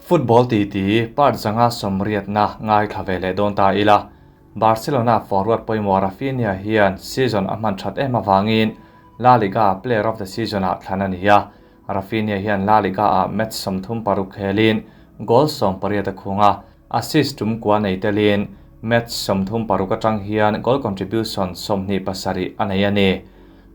Football titi part 580na ngaithla ve leh dawn ta ila. Barcelona forward pawimawh Raphinha hian season a hman that em avangin La Liga Player of the Season-ah thlan a ni a. Raphinha hian La Liga-ah match 36 khelin goal 18 a khung a, assist tum kua nei telin match 36 atang hian goal contribution 27 a nei a ni.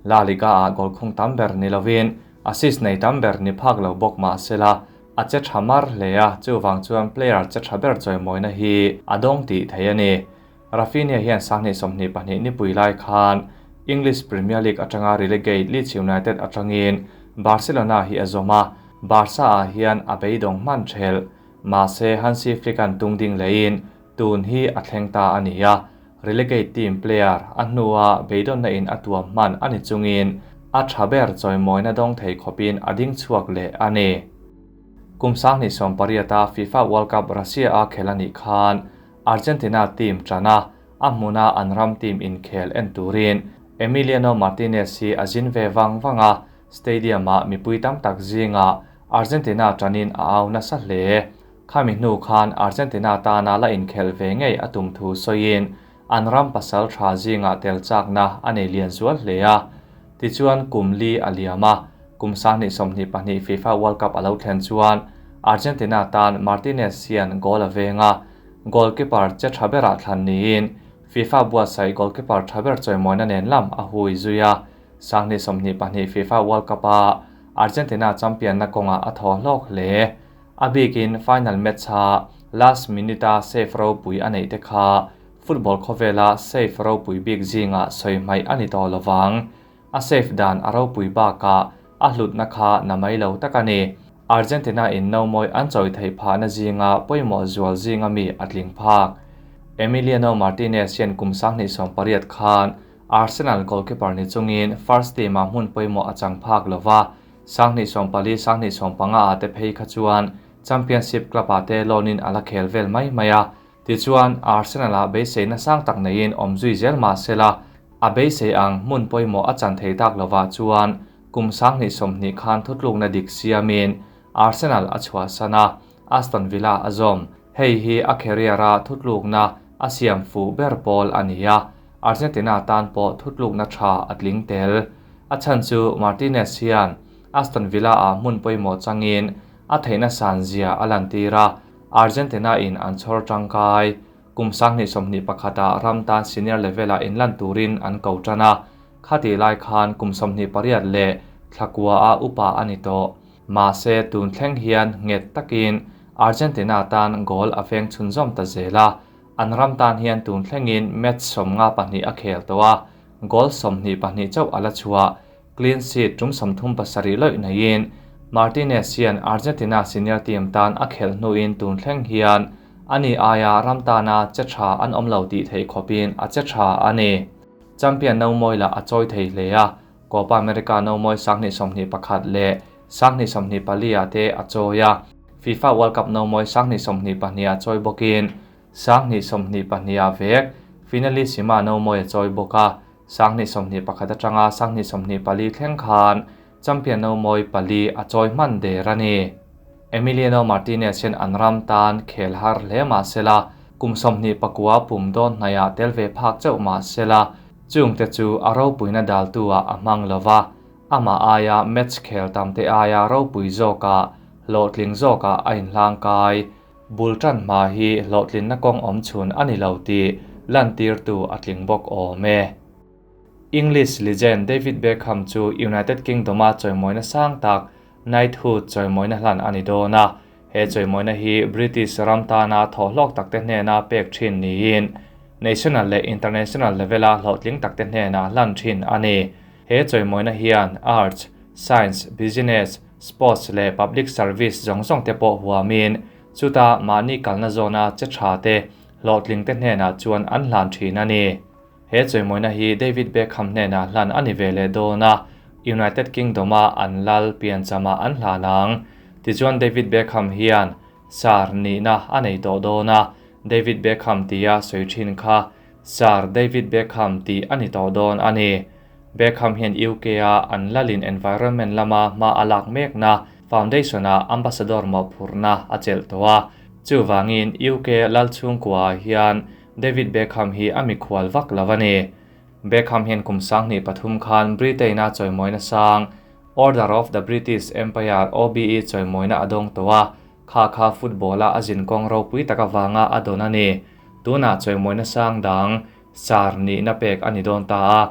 La Liga-ah goal khung tam ber ni lovin assist nei tam ber ni phak lo bawk mah sela a che tha mar hle a, chuwang chuan player che tha ber chawimawina hi a dawng tih thei a ni. Raphinha hian 2022 ni pui lai khan English Premier League atanga relegate Leeds United atangin Barcelona hi a zawm a, Barca ah hian a beidawng hman thel. Mahse Hansi Flick an tung ding lein tun hi a thleng ta a ni a, relegate team player a hnuah beidawnna in a tuam hman ani chungin a tha ber chawimawina dawng thei khawpin a ding chhuak leh a ni. Kum 2018 a FIFA World Cup Russia a khel ani khan Argentina team tana a hmuna an ram team in khel en turin Emiliano Martinez hi a zin ve wang wanga stadium a mipui tam tak zinga Argentina tanin a au nasa hle. Khami hnu khan Argentina tana la in khel ve ngei a tum thu soin an ram pasal tha zinga tel chak na anei lian zual hle a. Tichuan kum li a liama kum 2022 FIFA World Cup alo thlen chuan Argentina tan Martinez hian goal a venga goalkeeper che thabera thlan niin FIFA buatsaih goalkeeper thaber chawimawina nen lam a hui zuia 2022 FIFA World Cup a Argentina champion na kawnga a thaw hlawk hle. A bikin final match ha last minute a save ropui a nei te kha football khawvela save ropui bik zinga sawi hmai ani tawh lovang. A save dan a ropui baka a hlut na kha na mai lo tak ani. Argentina in no moi an chawi thei pha na zinga pawimawh zual zinga mi a tling phak. Emiliano Martinez hian kum 2018 khan Arsenal goalkeeper ni chungin first team a hmun pawimawh a chang phak lova 2024 2025 a te phei kha chuan Championship club a te loan in ala khel vel mai mai a. Tichuan Arsenal a beisei na sang tak neiin awm zui zel mah sela a beisei ang hmun pawimawh a chan thei tak lova chuan kum 2020 khan thutluk na dik siamin Arsenal a chhuah sana Aston Villa a zawm. Hei hi a career a thutluk na a siam fu ber pawl a ni a. Argentina tan pawh thutluk na tha a tling tel. A chan chu Martinez hian Aston Villa a hmun pawimawh changin a theihna san zia a lan tir a. Argentina in an chhawr tangkai kum 2021 a ram tan senior level a inlan turin an ko tan a. Khati lai khan kum 28 leh thlakua a upa ani tawh. Mahse tun thleng hian nget takin Argentina tan goal a veng chhunzawm ta zela. An ram tan hian tun thlengin match 52 a khel tawh a, goal 22 chauh ala chhuah. Clean sheet tum 37 loi neiin Martinez hian Argentina senior team tan a khel hnuin tun thleng hian ani aia ram tana che tha an awm lo tih thei khawpin a che tha ani. Champion no moi la a chawi thei hle a, Copa America no moi 2021 leh 2024 a te a chawi a. FIFA World Cup no moi 2022 a chawi bawkin 2022 a vek finalissima no moi a chawi bawk a. 2021 atanga 2024 thleng khan champion no moi pali a chawi hman der ani. Emiliano Martinez hian an ram tan khel har hle mah sela kum 29 pum dawn hnaia tel ve phak chauh mah sela chung te chu a ropuina dal tu a a hmang lova. Ama aia match khel tam te aia ropui zawka hlawhtling zawka a inhlang kai. Bul tan hma hi hlawhtlin na kawng awm chhun ani lo ti lan tir tu a tling bawk awm e. English legend David Beckham chu United Kingdom a chawimawina sang tak Knighthood chawimawina hlan ani dawn a. He chawimawina hi British ram tana thawhhlawk takte hnena pek thin niin national leh international level a hlawhtling takte hnena hlan thin ani. He chawimawina hian arts, science, business, sports leh public service zawng zawng te pawh huamin chuta mahni kalna zawna che tha te hlawhtling te hnena chuan an hlan thin ani. He chawimawina hi David Beckham hnena hlan ani ve leh dawn a. United Kingdom a an lal pianchama an hlan ang. Tichuan David Beckham hian Sir nihna a nei tawh dawn a. David Beckham tia sawi thin kha Sir David Beckham ti ani tawh dawn ani. Beckham hian UK a an lalin environment lama hma a lak mek na Foundation-ah ambassador mawhphurhna a chelh tawh a. Chuvangin UK lal chhungkuaah hian David Beckham hi a mikhual vak lo a ni. Beckham hian kum 2003 khan Britain-a chawimawina sang Order of the British Empire, OBE, chawimawina a dawng tawh a, kha kha football-a a zinkawng ropui tak avanga a dawn a ni. Tunah chawimawina sang dang Sir nihna pek a ni dawn ta a,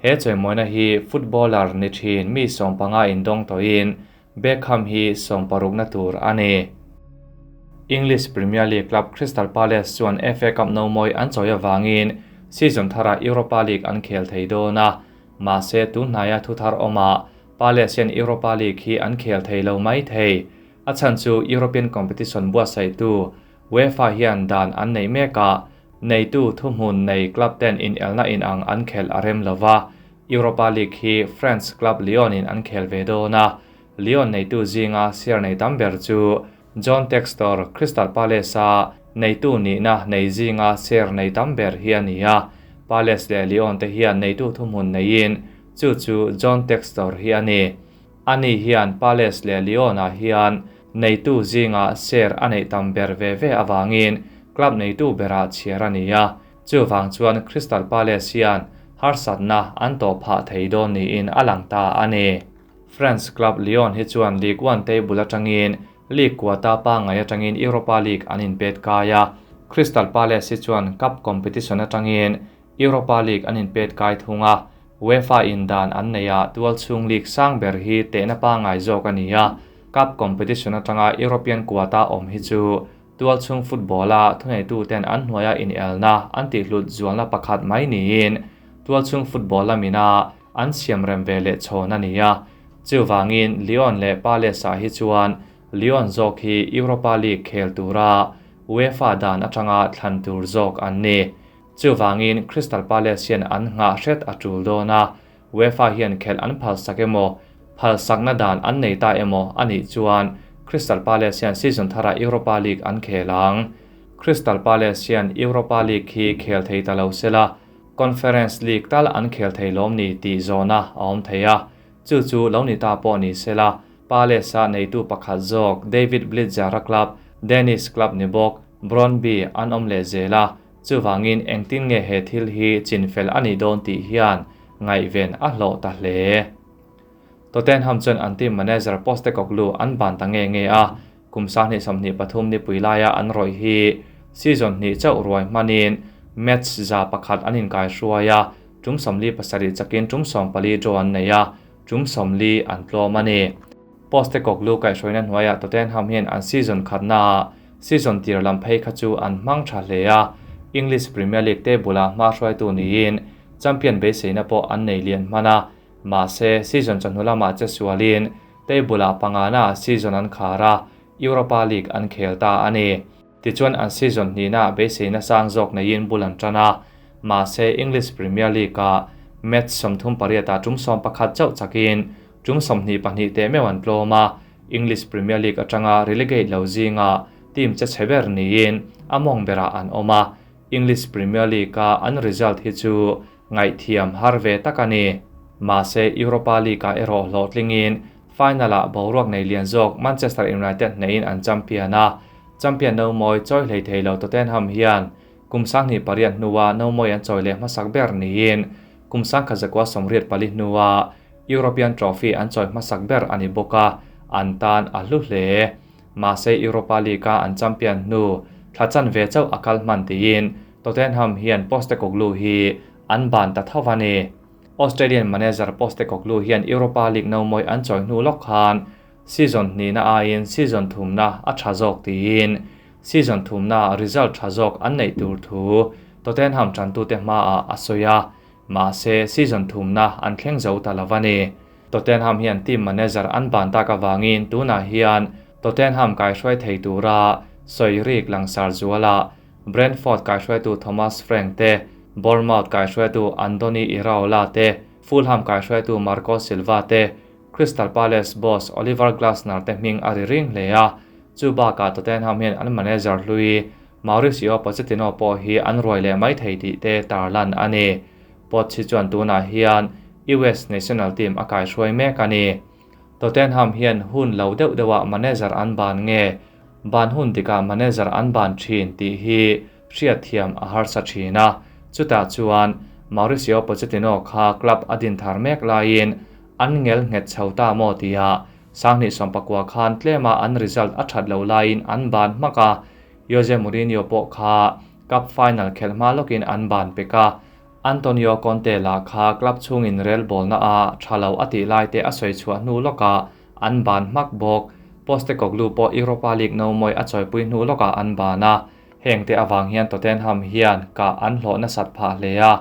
he chawimawina hi footballer ni thin mi 15 indawng tawhin Beckham hi 60na tur a ni. English Premier League club Crystal Palace chuan FA Cup nomawi an chawi avangin season tharah Europa League an khel thei dawn a, mahse tun hnaia thu thar awmah Palace hian Europa League hi an khel thei lo mai thei. A chhan chu European competition buatsaihtu UEFA hian dan an neih mek a, neitu thuhmun nei club ten inelna inang an khelh a rem lo va, Europa League hi France club Lyon in an khel ve dawn a, Lyon neitu zinga share nei tam ber chu John Textor, Crystal Palace-a neitu nihna nei zinga share nei tam ber hi a ni a, Palace leh Lyon te hian neitu thuhmun neiin chu chu John Textor hi a ni. Ani hian Palace leh Lyon-ah hian neitu zinga share a neih tam ber ve ve avangin club neitu berah chhiar a ni a, chuvang chuan Crystal Palace hian harsatna an tawh phah thei dawn niin a lang ta a ni. France club Lyon hi chuan Ligue 1 table atangin League quota pangngai atangin Europa League an inpet kai a, Crystal Palace hi chuan cup competition atangin Europa League an inpet kai thung a, UEFA in dan an nei a, tualchhung league sang ber hi tehna pangngai zawk a ni a, cup competition atanga European quota awm hi chu tualchhung football-a thuneituten an hnuaia inelna an tihhlut zualna pakhat mai niin tualchhung football lamina an siamrem ve leh chhawn a ni a. Chuvangin Lyon leh Palace-ah hi chuan Lyon zawk hi Europa League khel tura UEFA dan atanga thlan tur zawk an ni. Chuvangin Crystal Palace hian an nghah hret a tul dawn a, UEFA hian khelh an phalsak emaw, phalsakna dan an nei ta emaw a nih chuan Crystal Palace hian season tharah Europa League an khel ang. Crystal Palace hian Europa League hi khel thei ta lo sela, Conference League tal an khel thei lawm ni tih zawhna a awm thei a, chu chu lo ni ta pawh ni sela, Palace-a neitu pakhat zawk David Blitzer-a club Danish club ni bawk Brøndby an awm leh zel a, chuvangin engtin nge he thil hi chinfel a nih dawn tih hian ngaihven a hlawh ta hle. Tottenham chuan an team manager Postecoglou an ban ta nge nge a, kum 2023 nipui laia an rawih hi season hnih chauh ruai hmanin match 101 an inkai hruai a, tum 47 chakin tum 14 draw an nei a, tum 40 an tlawm a ni. Postecoglou kaihhruaina hnuaiah Tottenham hian an season khatnaah season tir lam phei kha chu an hmang tha hle a, English Premier League table-a hma hruaitu niin champion beiseina pawh an nei lian hman a, mahse season chawhnu lamah che sualin table-ah pangana season an khar a, Europa League an khel ta a ni. Tichuan an season hnihna beiseina sang zawk neiin bul an tan a, mahse English Premier League-ah match 38-ah tum 11 chauh chakin tum 22 teh meuh an tlawm a, English Premier League atanga relegate lo zinga team che chhe ber niin a mawng berah an awm a, English Premier League-a an result hi chu ngaihthiam har ve tak a ni. Mahse Europa League-ah erawh hlawhtlingin final-ah boruak nei lian zawk Manchester United hneihin an champion a, champion no mawi chawi hlei thei lo Tottenham hian kum 28 hnua no mawi an chawi leh hmasak ber niin kum 1984 hnua European Trophy an chawi hmasak ber a ni bawk a, an tan a hlu hle. Mahse Europa League-a an champion hnu thla chan ve chauh a kal hman tiin Tottenham hian Postecoglou hi an ban ta tho a ni. Australian manager Postecoglou hian Europa League no mawi an chawi hnu lawk khan season hnihna aiin season thumna a tha zawk tiin season thumna result tha zawk an neih tur thu Tottenham tantute hmaah a sawi a, mahse season thumna an thleng zo ta lo a ni. Tottenham hian team manager an ban tak awangin tunah hian Tottenham kaihruai thei tura sawi rik langsar zuala Brentford kaihruaitu Thomas Frank te, Bournemouth kaihruaitu Andoni Iraola te, Fulham kaihruaitu Marco Silva te, Crystal Palace boss Oliver Glasner te hming a ri ring hle a, chu bakah Tottenham hian an manager hlui Mauricio Pochettino pawh hi an ruai leh mai thei tih te tarlan a ni. Poch hi chuan tunah hian US national team a kaihruai mek a ni. Tottenham hian hun lo deuh deuhah manager an ban nge, ban hun dikah manager an ban thin tih hi hriatthiam a harsa thin a. Chutah chuan Mauricio Pochettino kha club a din thar mek laiin an ngel nghet chho ta maw tia Sanghnih sawmpakua khan tlema an result a that loh laiin an ban hmak a, Jose Mourinho pawh kha cup final khelh hma lawkin an ban pek a, Antonio Conte lah kha club chhungin rel bawlna a tha lo a tih lai te a sawi chhuah hnu lawkah an ban hmak bawk. Postecoglou pawh Europa League no mawi a chawipui hnu lawkah an ban a, heng te avang hian Tottenham hian kah an hlawh nasat phah hle a,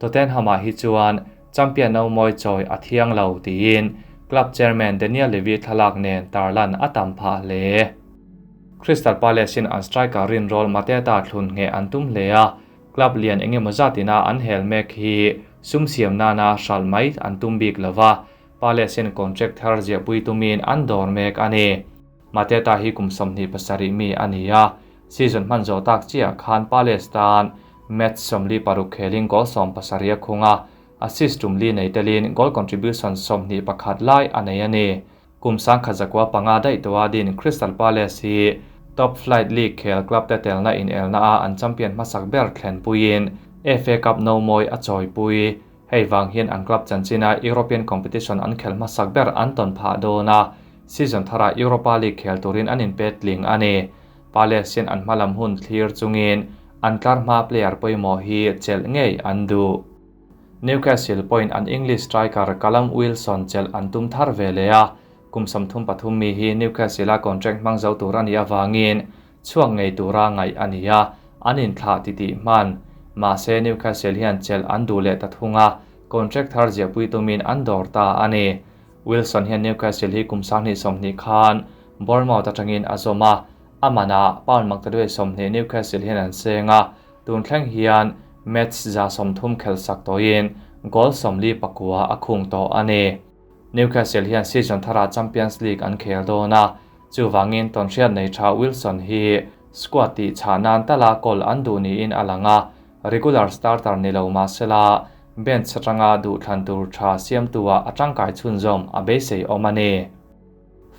Tottenham-ah hi chuan champion no mawi chawi a thiang lo tiin club chairman Daniel Levy thlalak nen tarlan a tam phah hle. Crystal Palace-in an striker rinrawl Mateta thlun ngheh an tum hle a, club lian eng emaw zatina an hel mek hi sum siam nana hralh mai an tum bik lo va, Palace-in contract thar ziahpui tumin an dawr mek a ni. Mateta hi kum 27 mi a ni a, season hman zawh tak chiah khan Palace tan match 46 khelin goal 17 a khung a, assist tum li nei telin goal contribution 21 lai a nei a ni. Kum 1905 daih tawha din Crystal Palace hi top flight league khel club te telna in elna a an champion hmasak ber thlen puiin FA Cup no mawi a chawipui. Hei vang hian an club chanchina European competition an khel hmasak ber an tawn phah dawn a, season thara Europa League khel turin an inpet tling a ni. Palace hian an hmalam hun thlir chungin an tlar hma player pawimawh hi chelh ngei an duh. Newcastle pawhin an English striker Callum Wilson chelh an tum thar ve leh a, kum 33 mi hi Newcastle a contract hmang zo tur a nih avangin chhuak ngei tura ngaih a ni a, an inthlah titih hman. Mahse Newcastle hian chelh an duh leh ta thung a, contract thar ziahpui tumin an dawr ta a ni. Wilson hian Newcastle hi kum 2020 khan Bournemouth atangin a zawm a, a manah pound maktaduai 20 Newcastle hian an seng a, tun thleng hian match za 30 khel sak tawhin goal 49 a khung tawh a ni. Newcastle hian season thara Champions League an khel dawn a, chuwangin tawnhriat nei tha Wilson hi squad ti chhanan tala goal an duh niin a lang a, regular starter ni lo mahsela bench atanga duh thlan tur tha siam tua atangkai chhunzawm a beisei awm a ni.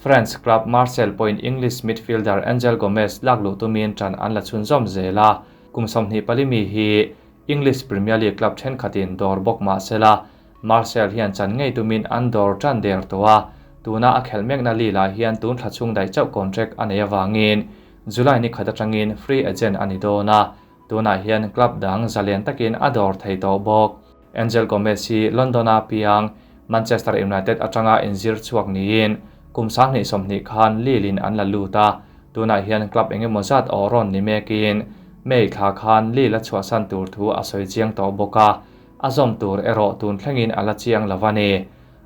French club Marseille pawhin English midfielder Angel Gomes lakluh tumin tan an la chhunzawm zel a, kum 24 mi hi English Premier League club thenkhatin dawr bawk mahsela Marseille hian chan ngei tumin an dawr tan der tawh a, tuna a khel mekna li lah hian tun thla chhung daih chauh contract a nei awangin July ni khat atangin free agent a ni dawn a, tunah hian club dang zalen takin a dawr thei tawh bawk. Angel Gomes hi London-a piang Manchester United atanga inzir chhuak niin kum 2020 khan Lille-in an la lut a, tunah hian club engemaw zat aw rawn ni mekin May thla khan Lille a chhuahsan tur thu a sawi chiang tawh bawk a, a zawm tur erawh tun thlengin a la chiang lo a ni.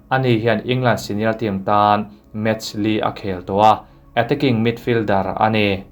Ani hian England senior team tan match li a khel tawh a, attacking midfielder a ni.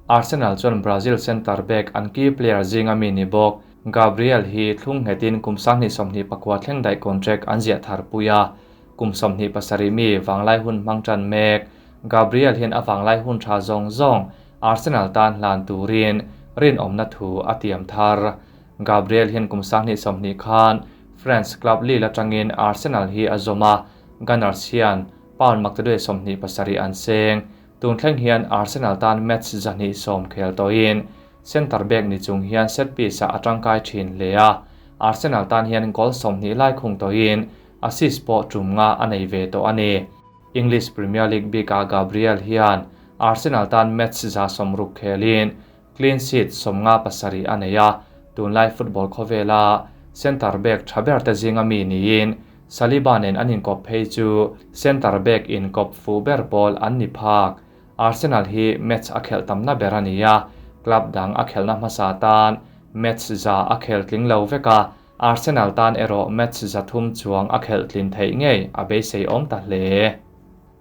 Arsenal chuan Brazil centre back an key player zinga mi ni bawk Gabriel hi thlung nghetin kum 2024 thleng daih contract an ziah thar pui a, kum 27 mi wanglai hun hmang tan mek Gabriel hian a wanglai hun tha zawng zawng Arsenal tan hlan turin rin awmna thu a tiam thar. Gabriel hian kum 2020 khan France club Lille atangin Arsenal hi a zawm a, Gunners hian pound maktaduai 27 an seng. Tun thleng hian Arsenal tan match 210 khel tawhin center back ni chung hian set piece a atangkai thin hle a, Arsenal tan hian goal 20 lai khung tawhin assist pawh tum nga a nei ve tawh a ni. English Premier League bika Gabriel hian Arsenal tan match za 60 khelin clean sheet 57 a nei a, tunlai football khawvela center back thaber te zinga mi niin Saliba nen an inkawp phei chu center back inkawp fu ber pawl an ni phak. Arsenal hi match a khelh tamna ber a ni a, club dang a khelhna hmasa tan match za a khel tling lo vek a, Arsenal tan erawh match za thum chuang a khelh tlin theih ngei a beisei awm ta hle.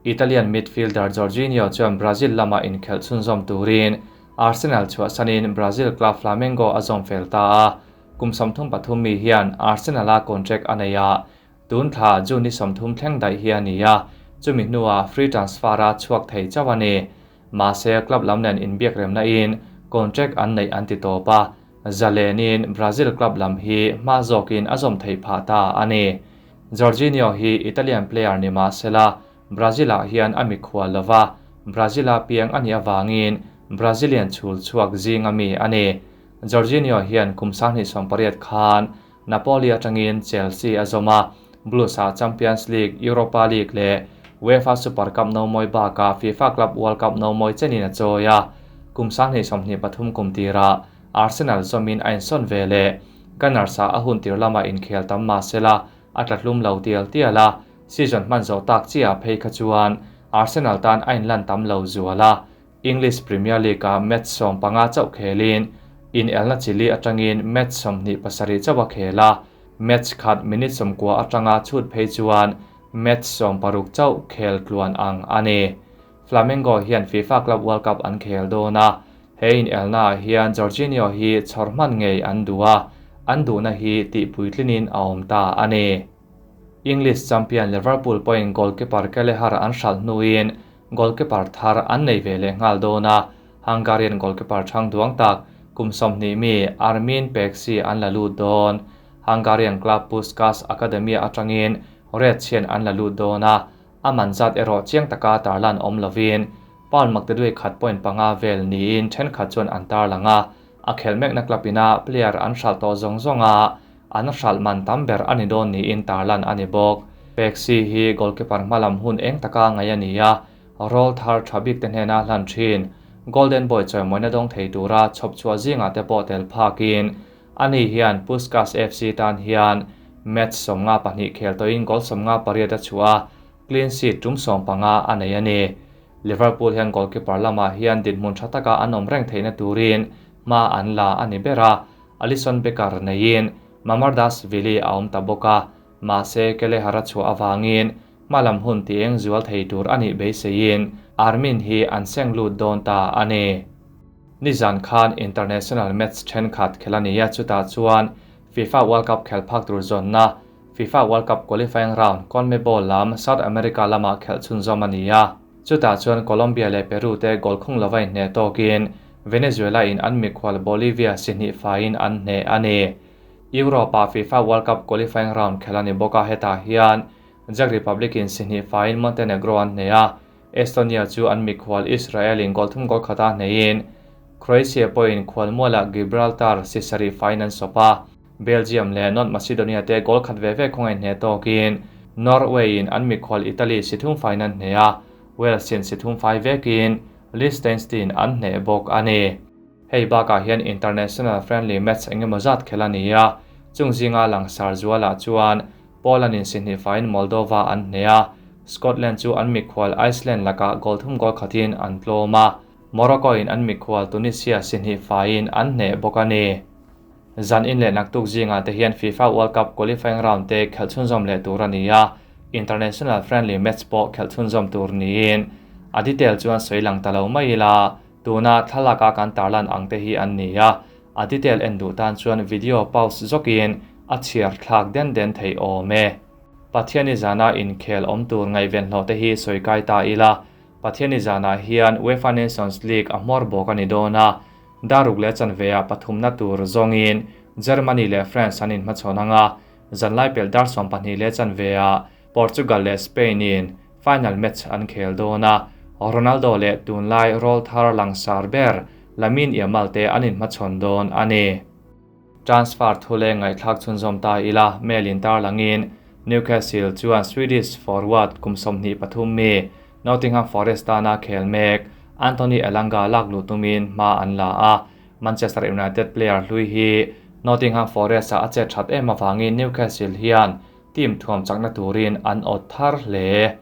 Italian midfielder Jorginho chuan Brazil lama inkhelh chhunzawm turin Arsenal chhuahsanin Brazil club Flamengo a zawm fel ta a, kum 33 mi hian Arsenal a contract a nei a, tun thla June ni 30 thleng daih hi a ni a, chumi hnuah free transfer a chhuak thei chauh a ni. Mahse club lam nen inbiak remna in contract an nei an ti tawp a, zalenin Brazil club lam hi hma zawkin a zawm thei phah ta a ni. Jorginho hi Italian player ni mahsela Brazil-ah hian a mikhual lo va, Brazil-a piang a nih avangin Brazilian chhul chhuak zinga mi a ni. Jorginho hian kum 2018 khan Napoli atangin Chelsea a zawm a, Blues-ah Champions League, Europa League leh UEFA Super Cup nomawi bakah FIFA Club World Cup nomawi chenin a chawi a. Kum 2023 kum tirah Arsenal zawmin a insawn ve leh. Gunners-ah a hun tir lamah inkhel tam mah sela a tlatlum lo tial tial a, season hman zawh tak chiah phei kha chuan Arsenal tan a inlan tam lo zual a. English Premier League-ah match 15 chauh khelin inelna chili atangin match 27 chauh a khel a, match khat minute 90 atanga chhut phei chuan match 60 chauh khel tluan ang a ni. Flamengo hian FIFA Club World Cup an khel dawn a, he inelnaah hian Jorginho hi chhawr hman ngei an duh a, an duhna hi tihpuitlinin a awm ta a ni. English champion Liverpool pawhin goalkeeper Kelleher an hralh hnuin goalkeeper thar an nei ve leh nghal dawn a, Hungarian goalkeeper thang duang tak kum 20 mi Armin Peksi an la lut dawn. Hungarian club Puskas Academy atangin Reds hian an la lut dawn a, a manzat erawh chiang taka tarlan awm lovin pound maktaduai khat point panga vel niin thenkhat chuan an tarlang a, a khel mekna club ina player an hralh tawh zawng zawng a, an hralh man tam ber ani dawn niin tarlan ani bawk. Peksi hi goalkeeper hmalam hun eng taka ngai ani a, roll thar thabik te hnena hlan thin Golden Boy chawi dong thei tura chhawp chhuah zinga te pawh tel phakin ani hian Puskas FC tan hian match 52 khel toin goal 58 a chhuah clean sheet tum 15 anei ani. Liverpool hian goalkeeper lama hian dinhmun tha taka an awm reng theihna turin ma an la ani bera, Alisson Becker neiin Mamardashvili a awm ta bawk a, mahse Kelleher a chhuah awangin hmalam hun ti eng zual thei tur ani beiseiin Armin hi an seng lut dawn ta ani. Nizan khan international match thenkhat khelania chuta chuan FIFA World Cup khel phak tur zawnna FIFA World Cup qualifying round CONMEBOL lam South America lama khel chhunzawm ania. Chuta chuan Colombia leh Peru te goal khung lovai hne tawkin Venezuela in an mikhual Bolivia sihni fain an hne ani. Europa FIFA World Cup qualifying round khelani boka heta hian Czech Republic in sihni fain Montenegro an hne a, Estonia chu an mikhual Israel in goal thum goal khata hnein Croatia pawhin khualmuala Gibraltar sisari fain an sopa. Belgium leh North Macedonia te goal khat ve ve khawng hne tawkin Norway in an mikhual Italy sithum fain an hne a, Wales in sithum fai vekin Liechtenstein an hne bawk ani. Hei bakah hian international friendly match engemaw zat khelani a, chungzinga langsar zuala chuan Poland in sihni fain Moldova an hne a, Scotland chu an mikhual Iceland laka goal thum goal khatin an tlawm a, Morocco in an mikhual Tunisia sihni fain an hne bawk ani. Zan in leh naktuk zinga te hian FIFA World Cup qualifying round te khel chhunzawm leh tur ani a, international friendly match pawh khel chhunzawm tur niin a detail chuan sawilang ta lo mai ila tuna thlalaka kan tarlan ang te hi an ni a, a detail en duh tan chuan video pause zawkin a chhiar thlak den den thei awm e. Pathiani zana inkhel awm tur ngaihven hlawh te hi sawi kai ta ila, Pathiani zana hian UEFA Nations League a hmawr bawk ani dawn a, daruk leh chanvea pathumna tur zawngin Germany leh France an inhmachhawn anga, zanlai pel dar 12 leh chanvea Portugal leh Spain in final match an khel dawn a, Ronaldo leh tunlai roll thar langsar ber Lamine Yamal te an inhmachhawn dawn ani. Transfer thule ngaihthlak chhunzawm ta ila mail in tarlangin Newcastle chuan Swedish forward kum 23 mi Nottingham Forest tana khel mek Anthony Elanga laklu tumin ma an la a, Manchester United player hlui hi Nottingham Forest a che that em awangin Newcastle hian team thuam chakna turin an awt thar hle.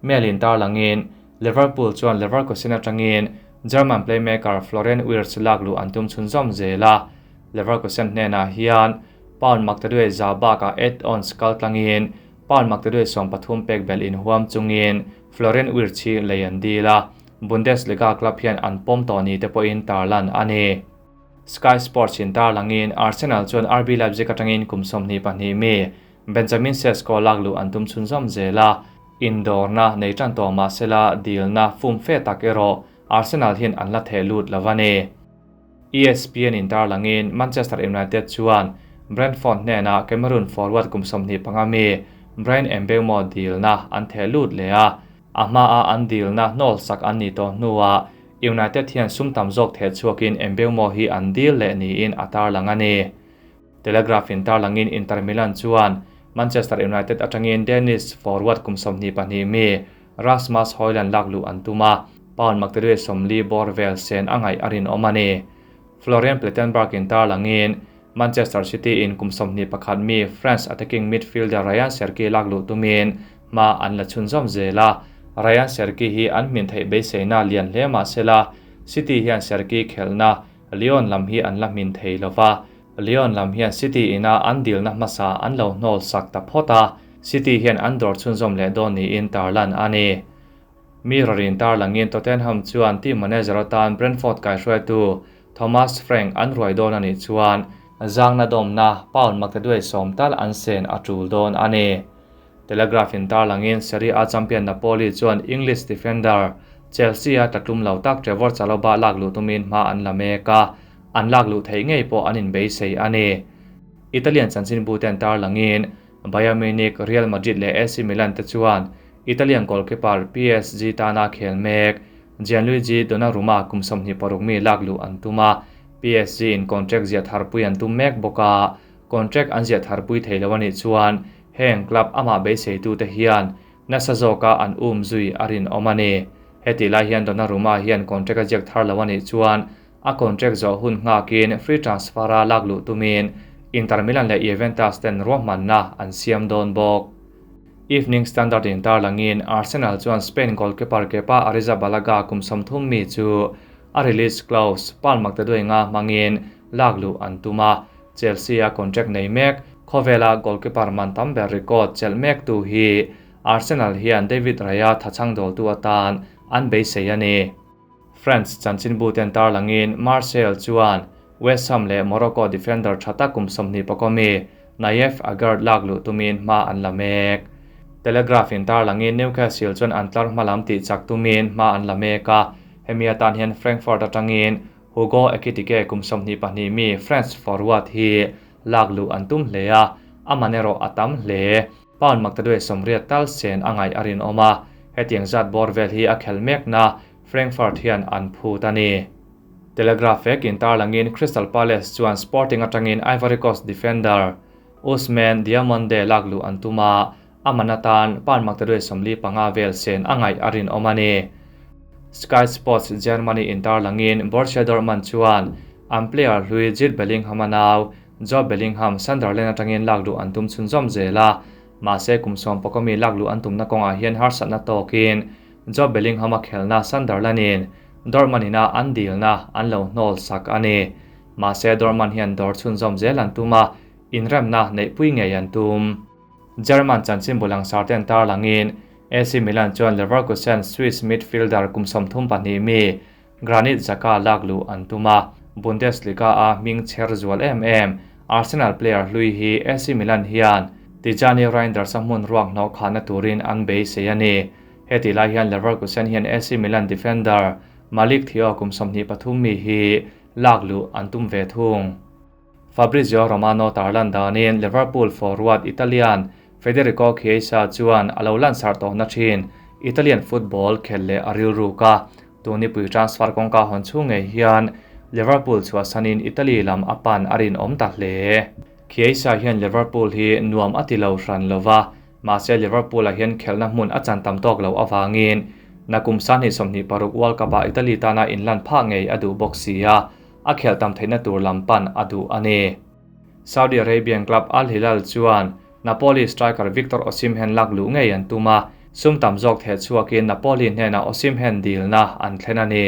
Mail in tarlangin Liverpool chuan Leverkusen atangin German playmaker Florian Wirtz laklu an tum chhunzawm zela, Leverkusen hnenah hian pound maktaduai za baka 8 ons kaltlangin pound maktaduai 13 pek bel in huam chungin Florian Wirtz hi lei an dila, Bundesliga club hian an pawm tawh ni te pawhin tarlan ani. Sky Sports in tarlangin Arsenal chuan RB Leipzig atangin kum 22 mi Benjamin Sesko laklu an tum chhunzawm zela, indawrna nei tan tawh mahsela dilna fum fe tak erawh Arsenal hian an la theh lut lovani. ESPN in tarlangin Manchester United chuan Brentford hnena Cameroon forward kum 25 mi Bryan Mbeumo dilna an theh lut leh a. A hmaa an dilna hnawl sak an nih tawh hnuah United hian sum tam zawk theh chhuakin Mbeumo hi an dil leh niin a tarlang a ni. Telegraph in tarlangin Inter Milan chuan Manchester United atangin Danish forward kum 22 mi Rasmus Hojlund lak luh an tum a, pound maktaduai 40 bawr vel sen a ngaih a rinawm a ni. Florian Plettenberg in tarlangin Manchester City in kum 21 mi France attacking midfielder Rayan Cherki lak luh tumin hma an la chhunzawm zel a. Rayan Cherki hi an hmin theih beiseina lian hle mahsela City hian Cherki khelhna Lyon lam hi an la hmin thei lova. Lyon lam hian City ina an dilna hmasa an lo hnawl sak ta phawt a, City hian an dawr chhunzawm leh dawn niin tarlan a ni. Mirror in tarlangin Tottenham chuan team manager atan Brentford kaihruaitu Thomas Frank an ruai dawn a nih chuan zangna dawmna pound maktaduai 10 tal an sen a tul dawn a ni. Telegraph in tarlangin Serie A champion Napoli chuan English defender Chelsea a tlatlum lo tak Trevor Chalobah lak luh tumin hma an la mek a, an lak luh theih ngei pawh an inbeisei a ni. Italian chanchin bu ten tarlangin Bayern Munich, Real Madrid leh AC Milan te chuan Italian goalkeeper PSG tana khel mek Gianluigi Donnarumma kum 26 mi lak luh an tum a, PSG in contract ziah tharpui an tum mek bawk a, contract an ziah tharpui thei lo anih chuan heng club amah beiseitu te hian nasa zawka an um zui a rinawm a ni. Heti lai hian Donnarumma hian contract a ziak thar lo anih chuan a contract zawh hun nghakin free transfer a lak luh tumin Inter Milan leh Juventus ten ruahmanna an siam dawn bawk. Evening Standard in tarlangin Arsenal chuan Spain goalkeeper Kepa Arrizabalaga kum 30 mi chu a release clause pound maktaduai nga hmangin lak luh an tum a. Chelsea a contract nei mek khawvela goalkeeper man tam ber record chelh mek tu hi Arsenal hian David Raya thachang dawltu atan an beisei a ni. France chanchin bu ten tarlangin Marseille chuan West Ham leh Morocco defender thata kum 24 mi Nayef Aguerd lak luh tumin hma an la mek. Telegraph in tarlangin Newcastle chuan an tlar hmalam tih chak tumin hma an la mek a, hemi atan hian Frankfurt atangin Hugo Ekitike kum 22 mi France forward hi lak luh an tum hle a, a man erawh a tam hle. Pound maktaduai 80 tal sen a ngaih a rinawm a, hetiang zat bawr vel hi a khel mek na Frankfurt hian an phut a ni. Telegraph vekin tarlangin Crystal Palace chuan Sporting atangin Ivory Coast defender Ousmane Diomande lak luh an tum a, a man atan pound maktaduai 45 vel sen a ngaih a rinawm a ni. Sky Sports Germany in tarlangin Borussia Dortmund chuan an player hlui Jude Bellingham a nau Jobe Bellingham Sunderland atangin lak luh an tum chhunzawm zel a, mahse kum 11 mi lak luh an tumna kawngah hian harsatna tawkin Jobe Bellingham a khelna Sunderland in Dortmund ina an dilna an lo hnawl sak a ni. Mahse Dortmund hian dawr chhunzawm zel an tum a, inremna neihpui ngei an tum. German chanchin bulang sarten tarlangin AC Milan chuan Leverkusen Swiss midfielder kum 32 mi Granit Xhaka lak luh an tum a, Bundesliga a hming chher zual em em Arsenal player hlui hi AC Milan hian Tijani Reinders a hmun ruak hnawh khahna turin an beisei a ni. Heti lai hian Leverkusen hian AC Milan defender Malik Theo kum 23 mi hi lak luh an tum ve thung. Fabrizio Romano tarlan danin Liverpool forward Italian Federico Chiesa chuan a lo lan sar tawh na thin Italian football khel leh a rilru ka. Tuni pui transfer kawngka hawn chhung ngei hian Liverpool chhuahsanin Italy lam a pan a rinawm ta hle. Chiesa hian Liverpool hi nuam a ti lo hran lova, mahse Liverpool ah hian khelhna hmun a chan tam tawk lo awangin nakum 2026 World Cup ah Italy tana inlan phah ngei a duh bawk si a, a khel tam theihna tur lam pan a duh a ni. Saudi Arabian club Al Hilal chuan Napoli striker Victor Osimhen lak luh ngei an tum a, sum tam zawk theh chhuakin Napoli hnenah Osimhen dilna an thlen a ni.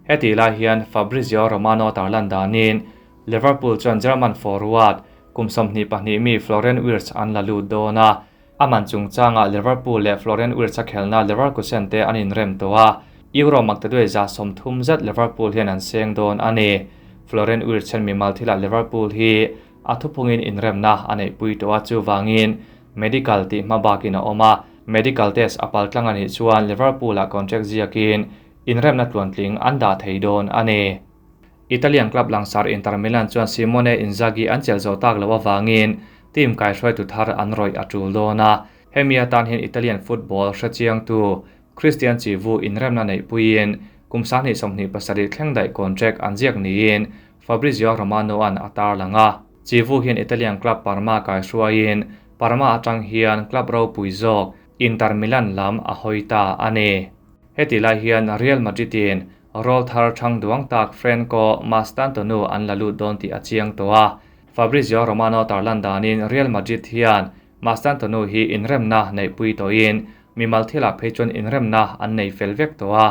Heti lai hian Fabrizio Romano tarlan danin Liverpool chuan German forward kum 22 mi Florian Wirtz an la lut dawn a, aman chungchanga Liverpool leh Florian Wirtz a khelna Leverkusen te an inrem tawh a, Euro maktaduai 30 zet Liverpool hian an seng dawn a ni. Florian Wirtz hian mimal thilah Liverpool hi a thupungin inremna a neihpui tawh a, chuwangin medical tih hma bakin a awm a, medical test a paltlang anih chuan Liverpool ah contract ziakin inremna tluantling an dah thei dawn a ni. Italian club langsar Inter Milan chuan Simone Inzaghi an chelh zo tak lo awangin team kaihruaitu thar an rawih a tul dawn a. Hemi atan hian Italian football hrechiangtu Cristian Chivu inremna neihpuiin kum 2027 thleng daih contract an ziak niin Fabrizio Romano-a'n a tarlang a. Chivu hian Italian club Parma kaihruaiin Parma atang hian club ropui zawk Inter Milan lam a hawi ta a ni. Heti lai hian Real Madrid-in rawlthar thang duang tak Franco Mastantuono an la lut dawn tih a chiang tawh a. Fabrizio Romano tarlan danin Real Madrid hian Mastantuono hi inremna neihpui tawhin mimal thilah phei chuan inremna an nei fel vek tawh a.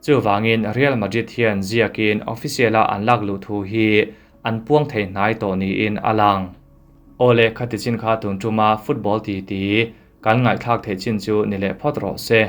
Chuvangin Real Madrid hian ziakin official-a an lak luh thu hi an puang thei hnai tawh niin a lang. Awle khati chin kha tun tuma football titi kan ngaihthlak theih chin chu ni leh phawt rawh se.